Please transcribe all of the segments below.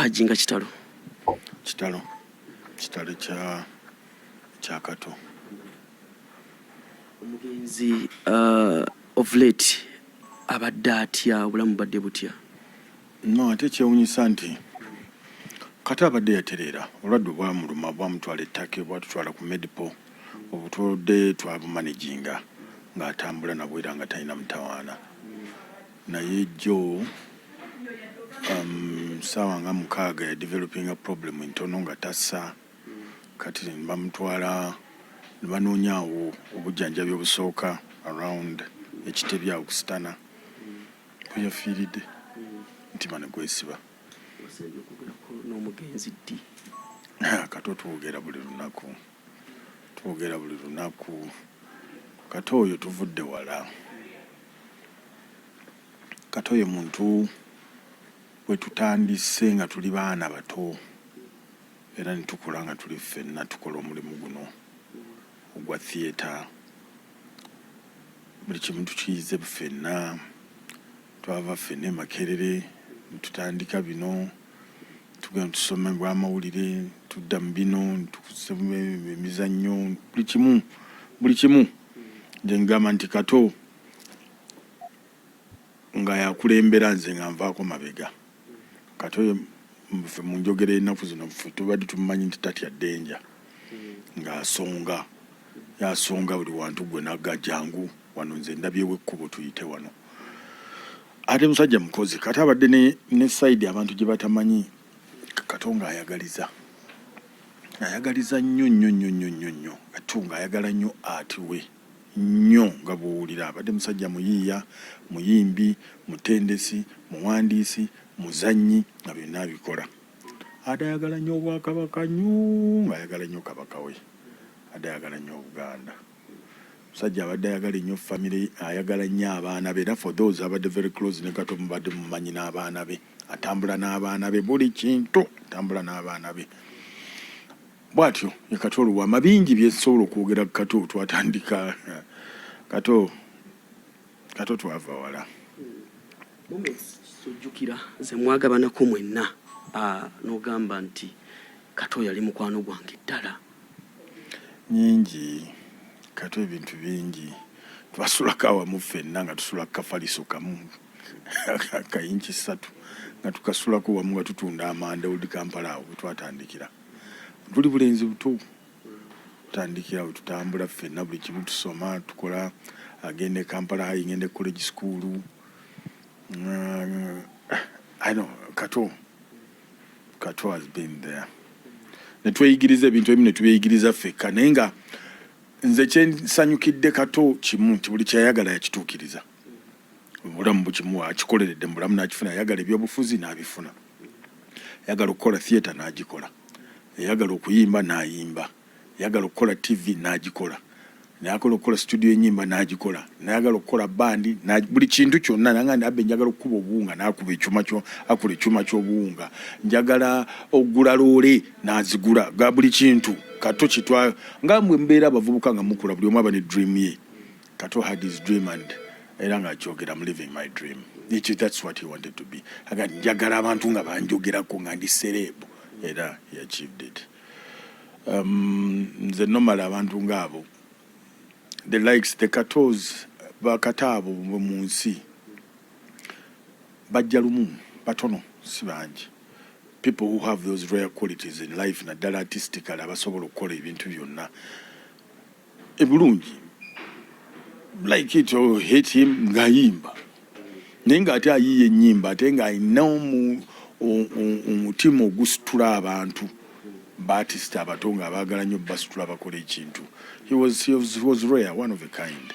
Haji, nga kitalo. Kitalo, kitalo kya Kato. Omugenzi of late abadde atya? Obulamu badde butya? No, ate kyewunyisa nti Kato abadde yatereera. Obulwadde obwamuluma bwamutwala ettake, bwatutwala ku medical, obutwodde twabumanaginga ng'atambula nabwo era nga talina mutawaana. Naye jjo saawa nga 6 ya developinga problem ntono nga tassa. Kati bamutwala ne banoonyaawo obujjanjabi obusooka around ekitebi awo kusitana we yafiiridde, mutima ne gwesiba. Wasembye okwogerako n'omugenzi ddi? Kato twogera buli lunaku, twogera buli lunaku. Kato oyo tuvudde wala. Kato oyo muntu bwe tutandise nga tuli baana bato era ne tukula nga tuli ffenna tukola omulimu guno ogwa theatre. Buli kimu tukiyize ffenna. Twava ffenna e Makerere ne tutandika bino, tugenda tusoma ebwamawulire, tudda mu bino, tusoma emizannyo, buli kimu, buli kimu. Nze ngamba nti Kato nga yakulembera, nze nga nvaako mabega. Kato ffe mu njogera ennaku zino ffe tubadde tumumanyi nti tatya ddenja, ng'asonga, yasonga buli wantu gwe nagga, "Jangu wano, nze ndabyewo ekkubo, tuyite wano." Ate musajja mukozi. Kati abadde ne side abantu gye batamanyi. Kato ng'ayagaliza, ayagaliza nnyo nnyo nnyo nnyo nnyo nnyo. Kato ng'ayagala nnyo art we nnyo, nga bw'owulira abadde musajja muyiiya, muyimbi, mutendesi, muwandiisi, muzannyi, nga byonna abikola. Ate ayagala nnyo obwakabaka nnyo, ng'ayagala nnyo Kabaka we, ate ayagala nnyo Obuganda. Musajja abadde ayagala ennyo famire, ayagala nnyo abaana be. Era for those abadde very close ne Kato, mubadde mumanyi n'abaana be, atambula n'abaana be, buli kintu atambula n'abaana be bw'atyo. Ye Kato Oluwama. Bingi byesobola okwogera ku Kato. Twatandika Kato, Kato twava wala. Moments ojjukira ze mwagabanako mwenna, n'ogamba nti Kato yali mukwano gwange ddala? Nyingi. Kato ebintu bingi. Twasulako awamu ffenna nga tusula kafaliso kamu kayinki 3, nga tukasulako wamu nga tutunda amanda Old Kampala. Awo wetwatandikira, tuli bulenzi buto, tutandikira we tutambula ffenna, buli kimu tusoma, tukola. Agenda e Kampala High, ngenda e college school. I know Kato, Kato has been there. Netweyigiriza ebintu ebimu, netubyeyigiriza ffekka. Naye nga nze kyensanyukidde Kato kimu nti buli kyeyayagala yakituukiriza. Obulamu bukimuwa, akikoleredde mu bulamu n'akifuna. Ayagala ebyobufuzi n'abifuna, ayagala okukola theatre n'agikola, ayagala okuyimba n'ayimba, ayagala okukola TV n'agikola, nayagala okukola studio enyimba n'agikola, nayagala okukola bandi, buli kintu kyonna. Nanga nabbe, njagala okukuba obuwunga, n'akuba ekyuma kyo, akola ekyuma ky'obuwunga. Njagala okugula loole, n'azigula. Ga buli kintu Kato kitwa nga mwe mbeera abavubuka nga mukula, buli omu aba ne dream ye. Kato had his dream and era ng'akyogera, "I'm living my dream." Ekyo, that's what he wanted to be. Aga njagala abantu nga banjogerako nga ndi celeb, era he achieved it. Nze nomala abantu ngaabo, the likes, the Katos, Bakato abo mu nsi bajja lumu, batono, si bangi, people who have those rare qualities in life, naddala artistically, abasobola okukola ebintu byonna ebulungi. Like it or hate him, ng'ayimba, naye ng'ate ayiiya ennyimba, ate ng'alina omutima ogusitula abantu ba artist abato, nga abaagala nnyo basitula bakola ekintu. He was rare, one of a kind.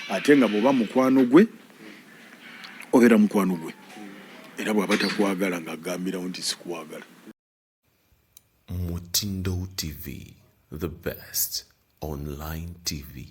Ate nga bw'oba mukwano gwe, obeera mukwano gwe, era bw'aba takwagala ng'agambirawo nti sikwagala. Mutindo TV, the best online TV.